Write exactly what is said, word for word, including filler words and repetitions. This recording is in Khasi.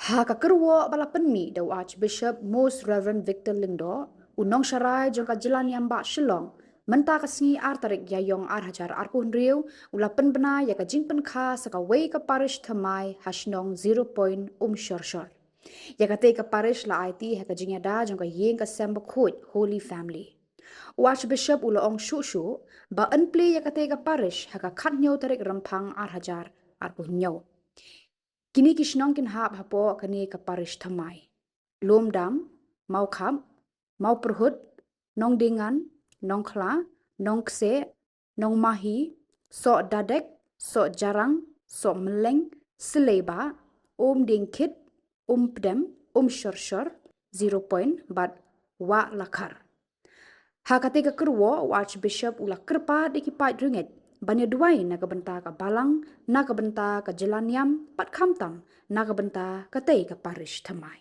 Ha ka kyrwoh ba la pynmih da u Archbishop Most Reverend Victor Lyngdoh, u nongsharai jong ka jylla niam bah Shillong, mynta ka sngi ar tarik Ïaïong ar hajar arphew hynriew, u la pynbna ïa ka jingpynkha sa kawei ka parish thymmai ha shnong Zero Point Umshorshor. Ïa katei ka parish la aiti ha ka jingïada jong ka ïing ka sem bakhuid Holy Family. U Archbishop u la ong shuh shuh ba yn plie ïa katei ka parish ha ka khathynñiew tarik Rymphang ar hajar arphew hynñiew. Kine ki shnong kin hap hapoh kane ka parish thymmai: Lumdam, Mawkhap, Mawpyrhut, Nongdingan, Nongkhla, Nongkseh, Nongmahi, Sohdadek, Sohjarang, Sohmylleng, Sleiba, Umdiengkhit, Umpdem, Umshorshor, Zero Point bad Wahlakhar. Ha katei ka kyrwoh u Archbishop u la kyrpad ïa ki paid rangeit ban ïa duwai na ka bynta ka balang, na ka bynta ka jylla niam, bad khamtam na ka bynta katei ka parish thymmai.